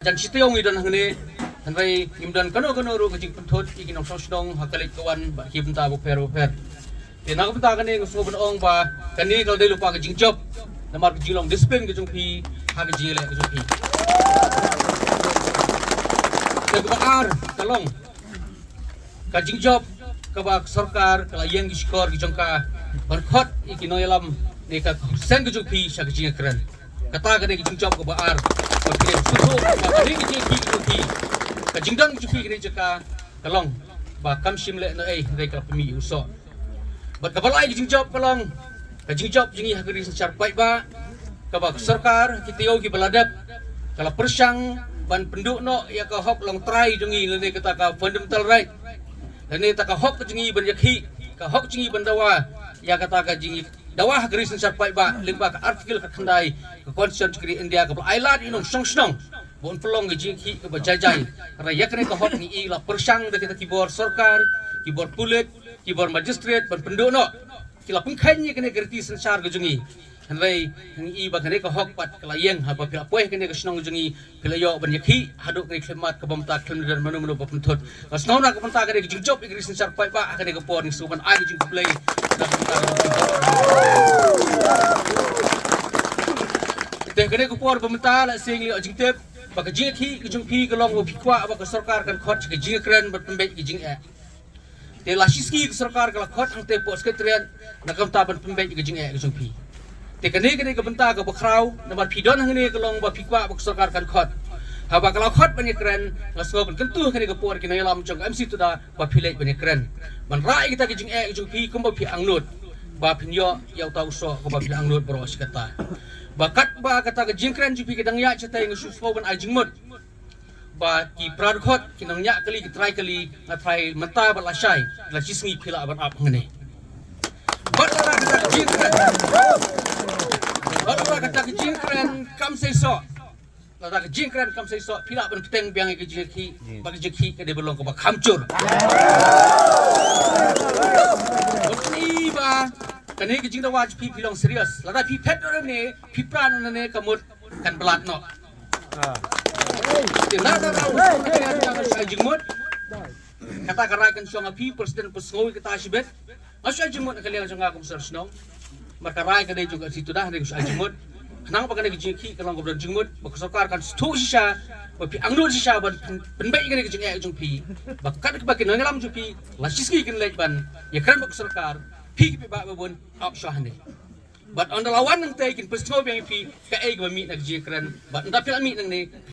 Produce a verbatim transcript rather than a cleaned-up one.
Jan shi taïew ngi don hangne, hynrei ngim don kano kano ruh ka jingpynthut ïa ki nongshong shnong ha ka leit ka wan bad ki bynta bapher bapher. Te na ka bynta kane nga sngew ban ong ba kane ka la dei lypa ka jingjop namar ka jinglong discipline ka jong phi ha ka jingïaleh ka jong phi. Te kaba ar ka long ka jingjop kaba ka sorkar ka la ïeng ki shkor ki jong ka ban khot ïa ki nongïalam ne ka seng ka jong phi sha ka jingïakren. Kata ka dei ka jingjop kaba ar. Ba phi dei sngewthuh ba ka dei ka jingïakren ka jong phi. Ka jingdon ka jong phi ka dei jaka ka long ba kam shym leh noh ei hynrei ka la pynmih ïa u soh. Bad kaba lai ka jingjop ka long ka jingjop jong ngi ha ka ri synshar paidbah kaba ka sorkar ki taïew kiba la dep ka la pyrshang ban pynduh noh ïa ka hok longtrai jong ngi lane kata ka fundamental right lane kata ka hok jong ngi ban ïakhih ka hok jong ngi ban dawa ïa kata ka jingdawa ha ka ri synshar paidbah lyngba ka article ka khyndai ka Constitution jong ka ri India kaba la ai lad ïa u nongshong shnong ba un pynlong ka jingïakhih kaba jai jai. Hynrei ïa kane ka hok ngi i la pyrshang da kita ki bor sorkar, ki bor pulit, ki bor magistrate ban pynduh noh. Ki la pynkheiñ ïa kane ka riti synshar ka jong ngi. Hynrei ngi i ba kane ka hok pat ka la ïeng haba phi la poi ha kane ka shnong jong ngi phi la ïoh ban ïakhih haduh kane ka khyllipmat kaba mynta khlem da don mano mano ba pynthut. Nga sngew na ka bynta kane ka jingjop ïa ka ri synshar paidbah ha kane ka por ngi sngew ban ai ka jingkhublei. Na ka bynta kane ka por ba mynta la seng lei jingtip ba ka jingïakhih ka jong phi ka long ba phi kwah ba ka sorkar kan khot ka jingïakren ban pynbeit ka jingeh. Te la shisngi ka sorkar ka la khot hangtei poh Secretariat na ka bynta ban pynbeit ka jingeh ka jong phi. Te kane kane ka bynta kaba khraw namar phi don hangne ka long ba phi kwah ba ka sorkar kan khot. Haba ka la khot ban ïakren nga sngew ban kyntu kane ka por ki nongïalam jong ka M C Tuda ba phi leit ban ïakren ban rah ïa kita ki jingeh ka jong phi kumba phi angnud ba phin ïoh ïa uta u soh kumba phi la angnud baroh shi katta. Ba katba kata ka jingkren jong phi ka dang ïaid shatei nga shu sngew ban ai jingmut. Ba ki para dkhot ki nongñiah kali ki trai kali nga trai mynta bad lashai la shisngi phi lah ban ap hangne. Bad lada kata ka jingkren bad lada kata ka jingkren kam seisoh lada ka jingkren kam seisoh phi lah ban bteng biang ïa ka jingkhih ba ka jingkhih ka dei ban long kaba kham jur. Bad kane ba kane ka jingdawa jong phi phi long serious lada phi phet ne phi pra ne ka mut kan blat noh. Te na da rau sha jingmut. Kata ka rai kan shong ha phi president pysngew kata shibit. Nga sha jingmut ka liang jong nga kum sar shnong. Mar ka rai ka dei jong ka situ dah dei sha jingmut. Khnang ba kane ka jingkhih ka long ka don jingmut ba ka sorkar kan sthu shisha ba phi angnud shisha ban pynbeit kane ka jingeh jong phi. Ba kat ba ki nongïalam jong phi la shisngi kin leit ban ïakren ba ka sorkar phi ki ba ba bun ap shah ne. Bad ynda la wan nangtei kin pynshngaiñ biang ïa phi kaei kaba mih na ka jingkren bad ynda phi la mih nangne